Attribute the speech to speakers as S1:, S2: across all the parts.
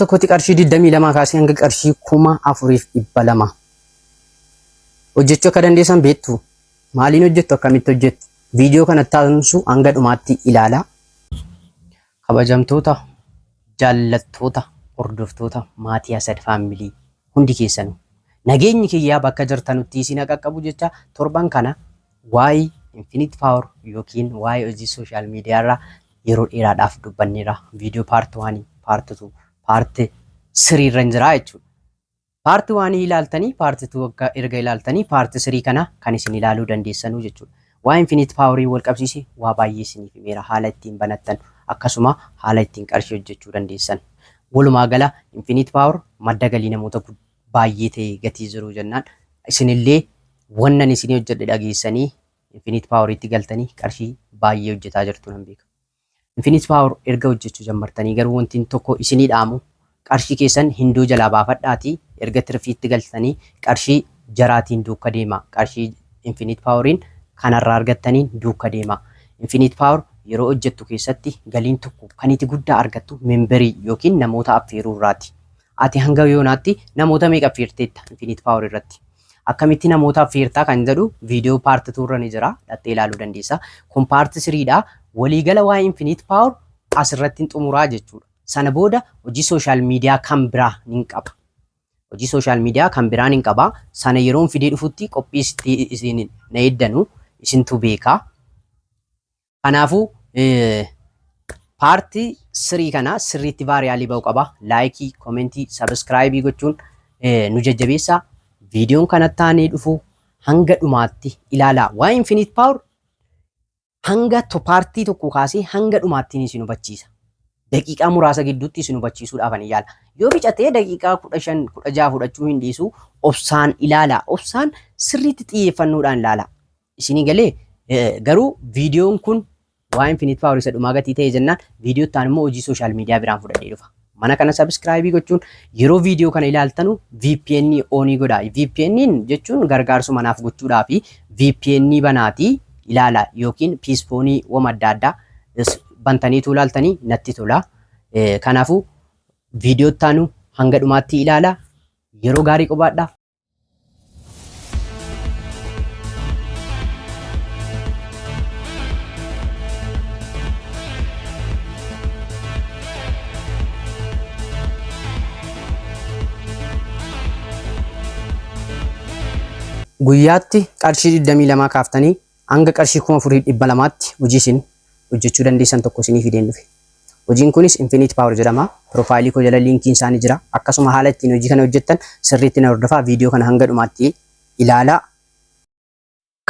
S1: Guyyaa tokkotti qarshii 22 kaasee hanga qarshii 4200 hojjechuu akka dandeessan beektu. Maaliin hojjettu, akkamitti hojjettu? Viidiyoo kana taasisu hanga dhumaatti ilaalaa. Kabajamtoota, jaallattoota, hordoftoota maatii Asad Family hundi keessanuu nageenyi kiyyaa bakka jirtanutti isin haa qaqqabu jecha, torban kana waa'ee Infinite Power yookiin waa'ee hojii social media irraa yeroo dheeraadhaaf dubbanneera. Viidiyoo part 1, part 2, part 3 irra jira jechuudha. Part 1 ilaaltanii, part 2 akka erga ilaaltanii, part 3 kana kan isin ilaaluu dandeessanuu jechuudha. Waa'ee Infinite Power wal qabsiise waa baay'ee isiniif himeera, haala ittiin banattan akkasuma haala ittiin qarshii hojjechuu dandeessan. Walumaa gala Infinite Power madda galii namoota baay'ee ta'e gatii jiru jennaan, isinillee wannan isinii hojjedhe dhageessanii Infinite Poweritti galtanii qarshii baay'ee hojjetaa jirtu nan beeka. Infinite Power erga hojjechuu jammartanii garuu wanti tokko isinii dhaamu, qarshii keessan hinduu jalaa baafadhaatii erga tirfiitti galtanii qarshii jaraatiin duuka deema. Qarshii Infinite Poweriin kanarraa argattaniin duuka deema. Infinite Power yeroo hojjettu keessatti galiin tokko kan itti guddaa argattu memberii yookiin namoota affeeruu irraati. Ati hanga yoonaatti namoota meeqa affeerteetta Infinite Power irratti? Akkamitti namoota affeertaa kan jedhu viidiyoo part 2 irra ni jira. Dhattee ilaaluu dandeessa. Kun part 3dha. Waliigala waa'ee Infinite Power asirratti xumuraa jechuudha. Sana booda hojii social media kan biraa nin qaba. Hojii social media kan biraa nin qaba. Sana yeroon fidee dhufutti qophii isin na eeddanu isintu beekaa. Kanaafuu part 3 kana sirriitti viralii ba'uu qaba. Likeii, commentii, subscribeii gochuun nu jajjabeessaa. Viidiyoon kanatti aanee dhufu hanga dhumaatti ilaalaa. Waa'ee Infinite Power hanga partii tokko kaasee hanga dhumaatti isin hubachiisa. Daqiiqaa muraasa gidduutti isin hubachiisuudhaaf ani yaala. Yoo bicatee daqiiqaa 15, 16 fudhachuu hin dhiisu, obsaan ilaalaa. Obsaan sirriitti xiyyeeffannoodhaan ilaalaa. Isinii galee? Garuu viidiyoon kun waa'ee Infinite Power isa dhumaa gatii ta'e jennaan, viidiyoo itti immoo hojii social media biraan fudhadhee dhufa. Mana kana subscribeii gochuun yeroo viidiyoo kana ilaaltanu VPN onii godhaa. VPN jechuun gargaarsu manaaf gochuudhaa fi VPN banaatii ilaala yookiin Psiphonii wama adda addaa bantaniitu ilaaltanii natti tola. Kanaafuu viidiyoo itti aanu hanga dhumaatti ilaala. Yeroo gaarii qabaadhaa. Guyyaatti qarshii 22 kaaftanii hanga qarshii 4200tti hojii isin hojjechuu dandeessan tokko isinii fideen dhufe. Hojiin kunis Infinite Power jedhama. Profileii koo jala linkiin isaanii jira. Akkasuma haala ittiin hojii kana hojjettan sirriitti na hordofaa. Viidiyoo kana hanga dhumaatti ilaalaa.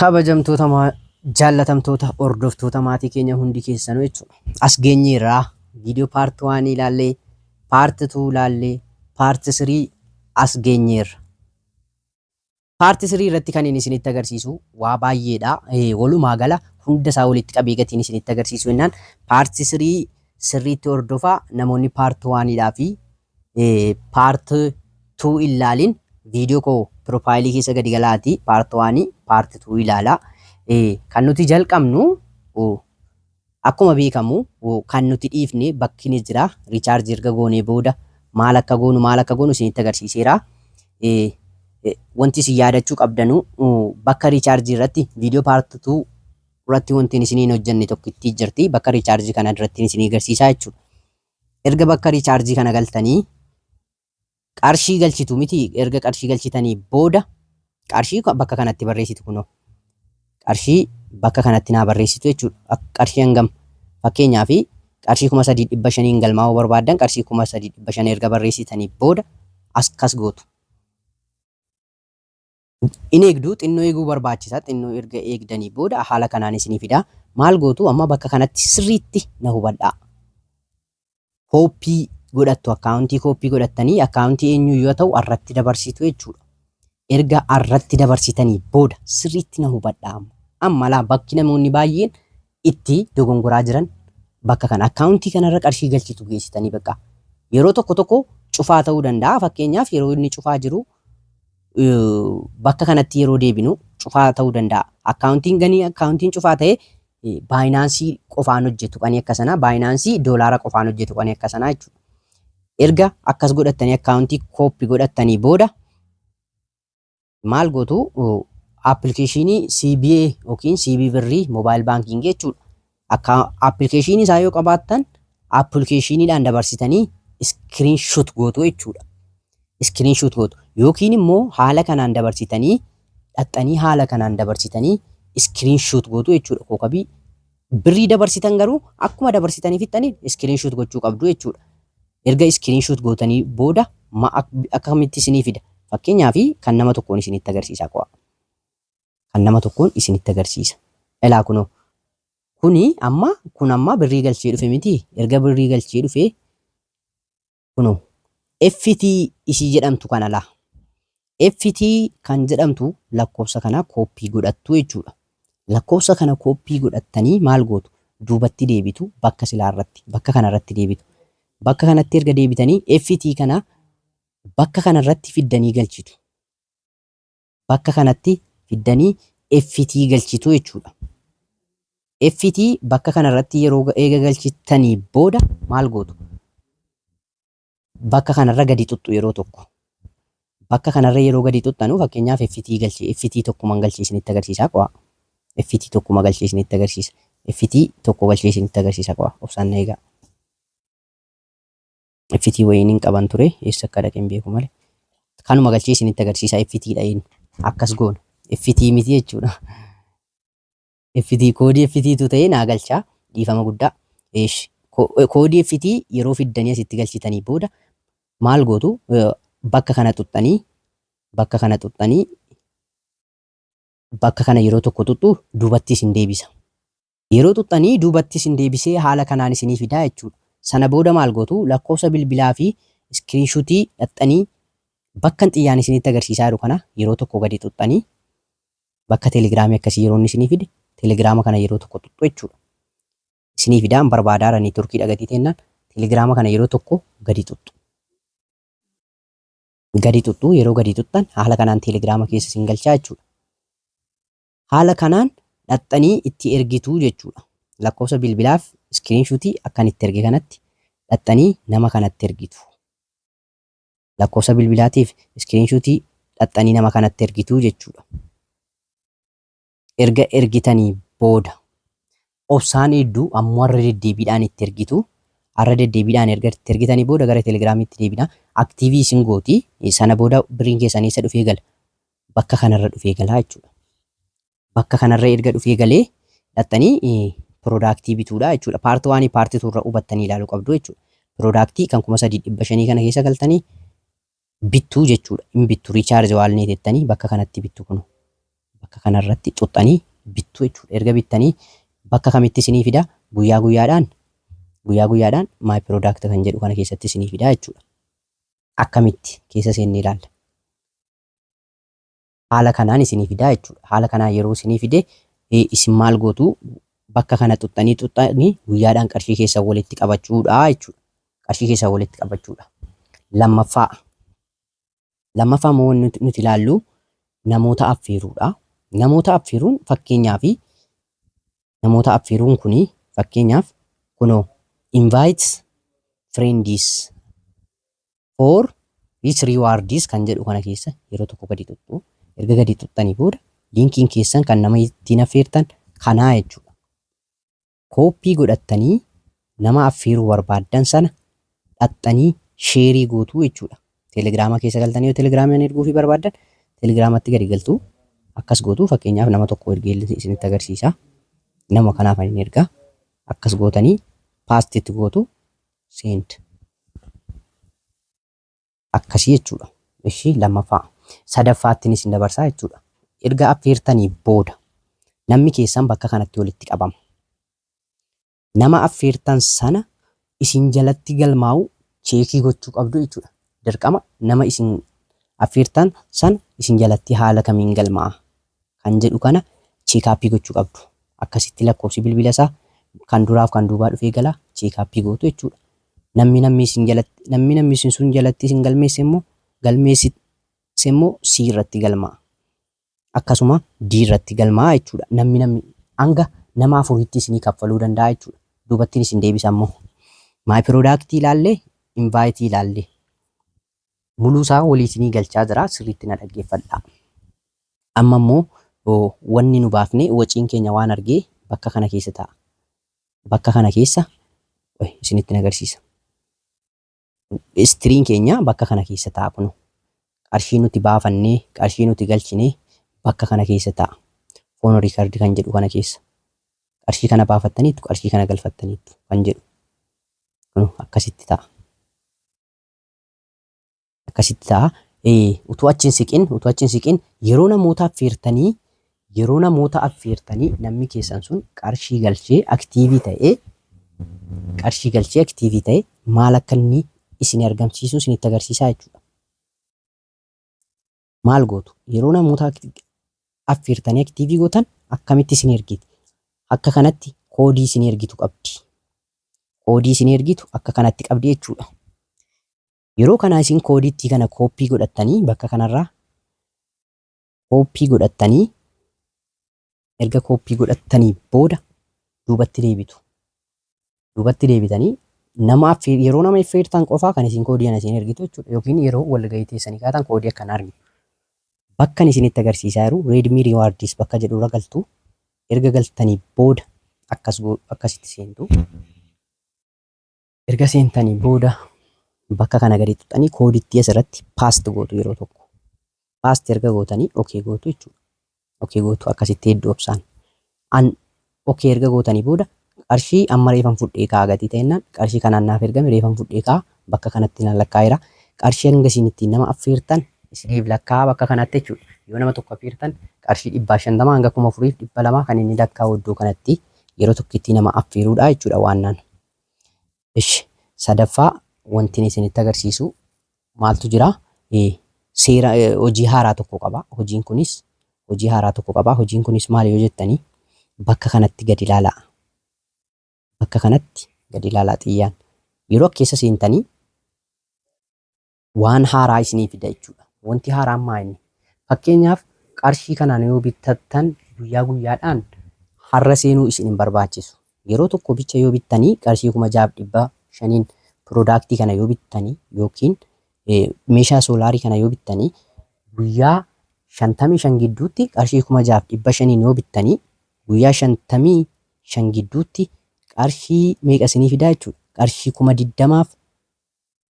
S1: Kabajamtoota, jaallatamtoota hordoftoota maatii keenya hundi keessanuu jechuudha. As geenyeerraa viidiyoo part 1 ilaallee, part 2 ilaallee, part 3 as geenyeerra. Part 3 irratti kan inni isinitti agarsiisu waa baay'eedha. Walumaa gala hunda isaa walitti qabee gatiin isinitti agarsiisu jennaan, part 3 sirriitti hordofaa. Namoonni part 1dhaa fi part 2 ilaalin viidiyoo koo profileii keessa gadi galaati part 1, part 2 ilaalaa. Kan nuti jalqabnu akkuma beekamu kan nuti dhiifne bakki ni jira. Rechargeii erga goonee booda maal akka goonu isinitti agarsiiseera. Wanti isin yaadachuu qabdanu bakka rechargeii irratti viidiyoo part 2 irratti wanti isiniin hojjenne tokkitti jirti. Bakka rechargeii kana irratti isinii agarsiisaa jechuudha. Erga bakka rechargeii kana galtanii qarshii galchitu miti? Erga qarshii galchitanii booda qarshii bakka kanatti barreessitu. Kunoo qarshii bakka kanatti naa barreessitu jechuudha. Qarshii hangam? Fakkeenyaaf qarshii 3500n galmaa'uu barbaaddan, qarshii 3500 erga barreessitanii booda akkas gootu. In eegdu, xinnoo eeguu barbaachisa. Xinnoo erga eegdanii booda haala kanaan isinii fida. Maal gootu amma? Bakka kanatti sirriitti na hubadhaa. Copyii godhattu, accountii copyii godhattanii accountii eenyu yoo ta'u irratti dabarsitu jechuudha. Erga irratti dabarsitanii booda sirriitti na hubadhaa amma. Amma laa, bakki namoonni baay'een itti dogongoraa jiran bakka kana, accountii kanarra qarshii galchitu geessitanii bakka yeroo tokko tokko cufaa ta'uu danda'a. Fakkeenyaaf yeroo inni cufaa jiru bakka kanatti yeroo deebinu cufaa ta'uu danda'a. Accountiin ganii accountiin cufaa ta'e Binanceii qofaan hojjetu qanii akka sanaa, Binanceii doolaara qofaan hojjetu qanii akka sanaa jechuudha. Erga akkas godhattanii, akkaawuntii copy godhattanii booda maal gootu? Appilikeeshinii CBA yookiin CBE Birrii mobile banking jechuudha. Akka appilikeeshinii isaa yoo qabaattan, appilikeeshiniidhaan dabarsitanii screenshot gootu jechuudha. Screenshot gootu yookiin immoo haala kanaan dabarsitanii dhaxxanii, haala kanaan dabarsitanii screenshot gootu jechuudha. Kookabii birrii dabarsitan garuu akkuma dabarsitanii fixxanii screenshot gochuu qabdu jechuudha. Erga screenshot gootanii booda akkamitti isinii fida? Fakkeenyaaf, kan nama tokkoon isinitti agarsiisa qo'a. Kan nama tokkoon isinitti agarsiisa. Ilaa, kunoo. Kuni amma, kun amma birrii galchee dhufe miti. Erga birrii galchee dhufe, kunoo FT isii jedhamtu kana laa. FT kan jedhamtu lakkoofsa kana copy godhattu jechuudha. Lakkoofsa kana copy godhattanii maal gootu? Duubatti deebitu, bakka silaa irratti, bakka kanarratti deebitu. Bakka kanatti erga deebitanii, FT kana bakka kanarratti fiddanii galchitu. Bakka kanatti fiddanii FT galchitu jechuudha. FT bakka kanarratti yeroo eega galchitanii booda maal gootu? Bakka kanarra gadi xuxxu yeroo tokko. Bakka kanarra yeroo gadi xuxxanu, fakkeenyaaf FT galchee, FT tokkuman galchee isinitti agarsiisaa qo'a. FT tokkuma galchee isinitti agarsiisa. FT tokko galchee isinitti agarsiisa qo'a. Obsaan na eegaa. FT wayiin hin qaban ture, eessa akka dhaqe hin beeku malee. Kanuma galchee isinitti agarsiisa, FT dha inni. Akkas goona. FT miti jechuudha. FT, koodii FT tu ta'ee naa galchaa, dhiifama guddaa. Eesh, koodii FT yeroo fiddanii asitti galchitanii booda maal gootu? Bakka kana xuxxanii, bakka kana xuxxanii, bakka kana yeroo tokko xuxxu, duubatti isin deebisa. Yeroo xuxxanii duubatti isin deebisee haala kanaan isinii fidaa jechuudha. Sana booda maal gootu? Lakkoofsa bilbilaa fi screenshotii dhaxxanii, bakka xiyyaan isinitti agarsiisaa jiru kana yeroo tokko gadi xuxxanii, bakka teelegiraamii akkasii yeroo inni isinii fide, teelegiraama kana yeroo tokko xuxxu jechuudha. Isinii fidaan barbaadaara, neetworkii dhagatii teennaan teelegiraama kana yeroo tokko gadi xuxxu. Gadi xuxxu. Yeroo gadi xuxxan haala kanaan teelegiraama keessa isin galchaa jechuudha. Haala kanaan dhaxxanii itti ergituu jechuudha. Lakkoofsa bilbilaaf screenshotii akkan itti erge kanatti dhaxxanii nama kanatti ergitu. Lakkoofsa bilbilaatiif screenshotii dhaxxanii nama kanatti ergituu jechuudha. Erga ergitanii booda obsaan hedduu ammoo har'a deddeebiidhaan itti ergitu. Har'a deddeebiidhaan erga itti ergitanii booda gara teelegiraamiitti deebina. Active isin gooti. Sana booda birriin keessanii isa dhufee gala. Bakka kanarra dhufee galaa jechuudha. Bakka kanarra erga dhufee galee, dhaxxanii productii bituudha jechuudha. Part one, part two irra hubattanii ilaaluu qabdu jechuudha. Productii kan 3500 kana keessa galtanii bittuu jechuudha. Hin bittu, recharge wallet jettanii bakka kanatti bittu kunu. Bakka kanarratti xuxxanii bittu jechuudha. Erga bittanii bakka kamitti isinii fida? Guyyaa guyyaadhaan, guyyaa guyyaadhaan my product kan jedhu kana keessatti isinii fida jechuudha. Akkamitti keessa seennee ilaalla. Haala kanaan isinii fidaa jechuudha. Haala kanaan yeroo isinii fide, isin maal gootu? Bakka kana xuxxanii xuxxanii guyyaadhaan qarshii keessan walitti qabachuudha jechuudha. Qarshii keessan walitti qabachuudha. Lammaffaa. Lammaffaa immoo wanti nuti ilaallu namoota affeeruudha. Namoota affeeruun, fakkeenyaaf, namoota affeeruun kuni, fakkeenyaaf, kunoo invite friends for this rewards kan jedhu kana keessa yeroo tokko gadi xuxxu. Erga gadi xuxxanii booda liinkiin keessan kan nama ittiin affeertan kanaa jechuudha. Copy godhattanii nama affeeruu barbaaddan sana dhaxxanii share gootuu jechuudha. Teelegiraama keessa galtanii, yoo teelegiraamaan erguufii barbaaddan, teelegiraamatti gadi galtu, akkas gootu. Fakkeenyaaf, nama tokko ergee isinitti agarsiisa. Nama kanaaf ani ergaa, akkas gootanii paste itti gootu, send akkasii jechuudha. Ishii lammaffaa. Sadaffaattiin isin dabarsaa jechuudha. Erga affeertanii booda namni keessan bakka kanatti walitti qabama. Nama affeertan sana isin jalatti galmaa'u check gochuu qabdu jechuudha. Dirqama nama isin affeertan sana isin jalatti haala kamiin galmaa'a kan jedhu kana check up gochuu qabdu. Akkasitti lakkoofsi bilbila isaa kan duraaf kan duubaa dhufee gala, check up gootu jechuudha. Namni isin jalatti, namni isin sun jalatti isin galmeesse immoo C irratti galmaa'a. Akkasuma D irratti galmaa'a jechuudha. Namni hanga nama afuritti isinii kaffaluu danda'a jechuudha. Duubattiin isin deebisa immoo. My productii ilaallee Invite ilaalle. Muluu isaa walii isinii galchaa jira, sirriitti na dhaggeeffadhaa. Amma immoo wanni nu baafne waciin keenya waan argee bakka kana keessa ta'a. Bakka kana keessa isinitti agarsiisa. Historyn keenya bakka kana keessa ta'a kunu. Qarshii nuti baafannee, qarshii nuti galchinee bakka kana keessa ta'a. Phone record kan jedhu kana keessa. Qarshii kana baafattaniittu, qarshii kana galfattaniittu kan jedhu. Kunu akkasitti ta'a. Akkasitti ta'a. Utuu achi hin siqin yeroo namoota affeertanii namni keessan sun qarshii galchee active ta'ee, qarshii galchee active ta'ee maal akka inni isin argamsiisu isinitti agarsiisaa jechuudha. Maal gootu? Yeroo namoota affeertanii active gootan akkamitti isin ergiti? Akka kanatti koodii isin ergitu qabdi. Koodii isin ergitu akka kanatti qabdi jechuudha. Yeroo kana isin koodiittii kana copy godhattanii, bakka kanarraa copy godhattanii, erga copy godhattanii booda duubatti deebitu. Duubatti deebitanii nama yeroo nama affeertan qofaa kan isin koodii kana isin ergitu jechuudha. Yookiin yeroo walgahii teessanii kaatan koodii akkana argitu. Bakka isinitti agarsiisaa jiru Redeem Rewards bakka jedhurra galtu. Erga galtanii booda akkas akkasitti seentu. Erga seentanii booda bakka kana gadi tuqxanii koodittii asirratti paste gootu yeroo tokko. Paste erga gootanii okay gootu jechuudha. Okay gootu akkasitti hedduu obsaan. An okay erga gootanii booda qarshii amma reefan fudhee ka'a gatii ta'ennaan qarshii kanaan naaf ergame reefan fudhee ka'a bakka kanatti na lakkaa'eera. Qarshii hanga isin ittiin nama affeertan isiniif lakkaa'a bakka kanatti jechuudha. Yoo nama tokko affeertan qarshii 150 hanga 4,200 kan inni lakkaa'u iddoo kanatti yeroo tokkotti nama affeeruudha jechuudha waannaan. Ishi sadaffaa wanti isinitti agarsiisu maaltu jira? Seera hojii haaraa tokko qaba. Hojiin kunis hojii haaraa tokko qaba. Hojiin kunis maali yoo jettanii, bakka kanatti gadi ilaalaa. Bakka kanatti gadi ilaalaa xiyyaan. Yeroo keessa seentanii waan haaraa isinii fida jechuudha. Wanti haaraan maa inni? Fakkeenyaaf, qarshii kanaan yoo bittattan guyyaa guyyaadhaan har'a seenuu isin hin barbaachisu. Yeroo tokko bicha yoo bittanii, qarshii 6,500n product kana yoo bittanii yookiin meeshaa soolaarii kana yoo bittanii, guyyaa 55 gidduutti qarshii 6,500n yoo bittanii, guyyaa 55 gidduutti qarshii meeqa isinii fidaa jechuudha? Qarshii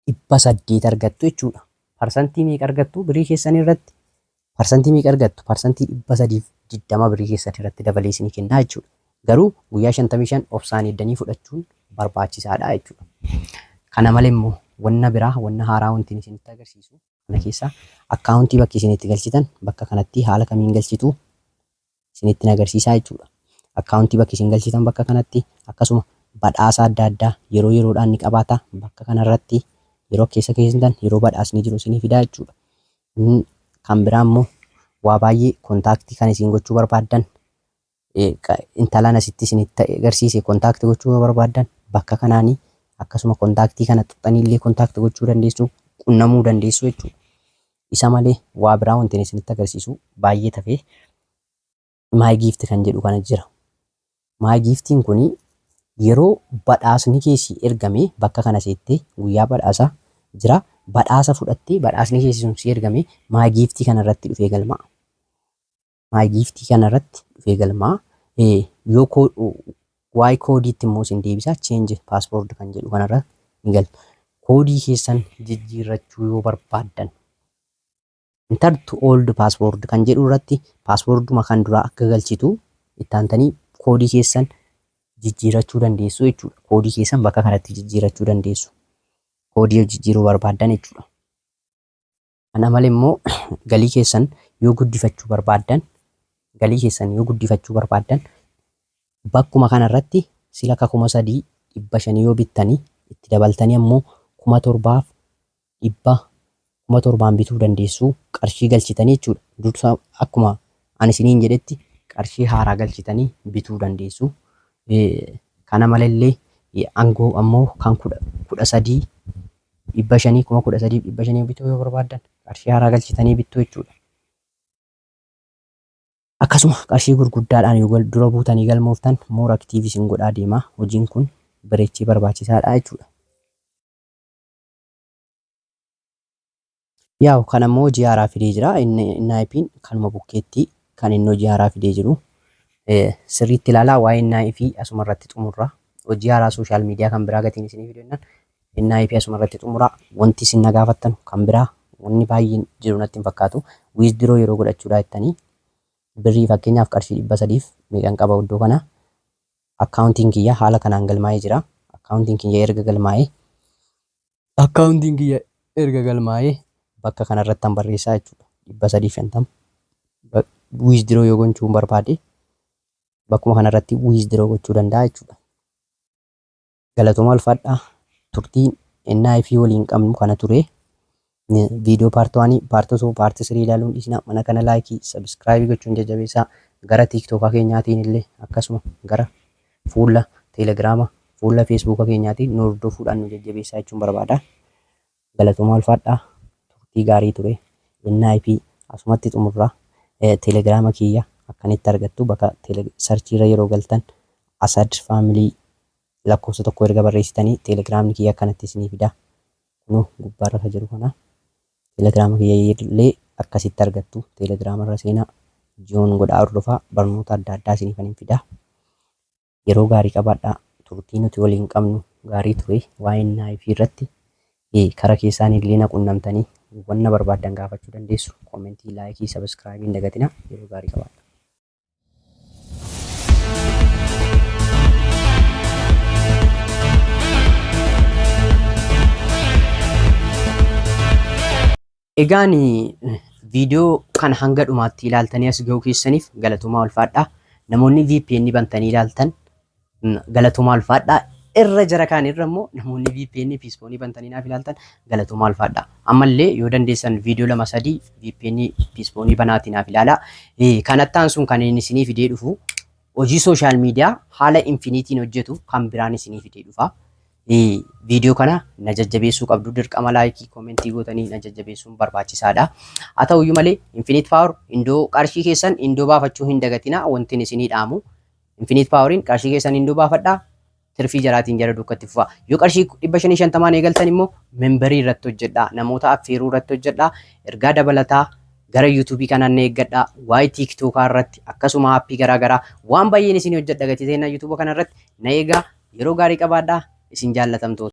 S1: 20,800 argattu jechuudha. Parsantii meeqa argattu birii keessan irratti? Parsantii meeqa argattu? Parsantii 320 birii keessan irratti dabalee isinii kennaa jechuudha. Garuu guyyaa 55 obsaan eeddanii fudhachuun barbaachisaadha jechuudha. Kana malee immoo wanna biraa, wanna haaraa wanti isinitti agarsiisu kana keessa akkaawuntii bakki isin itti galchitan bakka kanatti haala kamiin galchitu isinitti agarsiisaa jechuudha. Akkaawuntii bakki isin galchitan bakka kanatti, akkasuma badhaasa adda addaa yeroo yeroodhaan ni qabaata. Bakka kanarratti yeroo keessa keessan yeroo badhaasni jiru isinii fidaa jechuudha. Kan biraa immoo waa baay'ee contact kan isin gochuu barbaaddan, intalaan asitti isinitti agarsiise contact gochuu yoo barbaaddan bakka kanaanii, akkasuma contact kana tuqxanii illee contact gochuu dandeessu, qunnamuu dandeessu jechuudha. Isa malee waa biraa wanti isinitti agarsiisu baay'ee tafee my gift kan jedhu kana jira. My giftiin kuni yeroo badhaasni keessi ergame bakka kana seettee guyyaa badhaasa jira. Badhaasa fudhattee badhaasni keessi sun si ergame my gift kanarratti dhufee galmaa. My gift kanarratti dhufee galmaa. Yoo waa'ee koodiitti immoo isin deebisa, change password kan jedhu kanarra ni galtu. Koodii keessan jijjiirrachuu yoo barbaaddan enter to old password kan jedhu irratti passworduma kan duraa akka galchitu itti aantanii koodii keessan jijjiirrachuu dandeessu jechuudha. Koodii keessan bakka kanatti jijjiirrachuu dandeessu. Koodii jijjiiruu barbaaddan jechuudha. Kana malee immoo galii keessan yoo guddifachuu barbaaddan, galii keessan yoo guddifachuu barbaaddan, bakkuma kanarratti sila akka 3,500 yoo bittanii itti dabaltanii ammoo 7,100, 7,000n bituu dandeessu qarshii galchitanii jechuudha. Dursa akkuma ani isiniin jedhetti qarshii haaraa galchitanii bituu dandeessu. Kana malallee aangoo ammoo kan 13,500, 13,500 bituu yoo barbaaddan qarshii haaraa galchitanii bittu jechuudha. Akkasuma qarshii gurguddaadhaan yoo dura buutanii galmooftan more active isin godhaa deema. Hojiin kun bareechee barbaachisaadha jechuudha. Yaa'u kan ammoo hojii haaraa fidee jira. Inni NIP'n kanuma bukkeetti kan inni hojii haaraa fidee jiru. Sirriitti ilaalaa, waa'ee NIP asuma irratti xumurra. Hojii haaraa social media kan biraa gatiin isinii fidu jennaan NIP asuma irratti xumura. Wanti isin na gaafattan kan biraa wanni baay'een jiru natti hin fakkaatu. Withdraw yeroo godhachuudhaa jettanii birrii fakkeenyaaf qarshii 300f meeqan qaba iddoo kana. Akkaawuntiin kiyya haala kanaan galmaa'ee jira. Akkaawuntiin kiyya erga galmaa'ee bakka kanarratti han barreessaa jechuudha. 350 withdraw yoo gochuu barbaade bakkuma kanarratti withdraw gochuu danda'a jechuudha. Galatooma, ulfaadhaa. Turtiin NIP waliin qabnu kana ture. Viidiyoo part 1, part 2, part 3 ilaaluun dhiisna. Mana kana like, subscribe gochuun jajjabeessaa. Gara TikTokaa keenyaatiin illee akkasuma gara fuula Telegiraama, fuula Feesbuuka keenyaatiin nu hordofuudhaan nu jajjabeessaa jechuun barbaada. Galatooma, ulfaadhaa. Turtii gaarii ture. NIP asumatti xumurra. Telegiraama kiyya akkanitti argattu bakka searchiirra yeroo galtan Asad Family lakkoofsa tokko erga barreessitanii Telegiraamni kiyya akkanatti isinii fida. Kunoo gubbaarra kan jiru kana Telegiraama kiyya illee akkasitti argattu. Telegiraama irra seenaa, join godhaa, hordofaa, barnoota adda addaa isiniif hin fida. Yeroo gaarii qabaadhaa. Turtii nuti waliin qabnu gaarii ture. Waa'ee NIP irratti kara keessaan illee na qunnamtanii wanna barbaaddan gaafachuu dandeessu. Comment, like, subscribe hin dagatinaa. Yeroo gaarii qabaadhaa. Egaan viidiyoo kana hanga dhumaatti ilaaltanii as ga'uu keessaniif galatoomaa, ulfaadhaa. Namoonni VPN bantanii ilaaltan galatoomaa, ulfaadhaa. Irra jara kaan irra immoo namoonni VPN Psiphon bantanii naaf ilaaltan galatoomaa, ulfaadhaa. Ammallee yoo dandeessan viidiyoo lama sadii VPN Psiphon banaatii naaf ilaalaa. Kanatti aansuun kan inni isinii fidee dhufu hojii social media haala Infinitiin hojjetu kan biraan isinii fidee dhufa. Viidiyoo kana na jajjabeessuu qabdu dirqama, like, comment gootanii na jajjabeessuun barbaachisaadha. Haa ta'uyyuu malee Infinite Power indoo qarshii keessan indoo baafachuu hin dagatinaa wanti isinii dhaamu. Infinite Poweriin qarshii keessan indoo baafadhaa, tirfii jaraatiin jara duukatti fufaa. Yoo qarshii 550n eegaltan immoo member irratti hojjedhaa. Namoota affeeruu irratti hojjedhaa. Ergaa dabalataa gara YouTubeii kanaan na eeggadhaa. Waa'ee TikTokaa irratti akkasuma app garaagaraa waan baay'een isin hojjedha gatii seenaa YouTubea kana irratti na eegaa. Yeroo gaarii qabaadhaa, isin jaallatamtoota.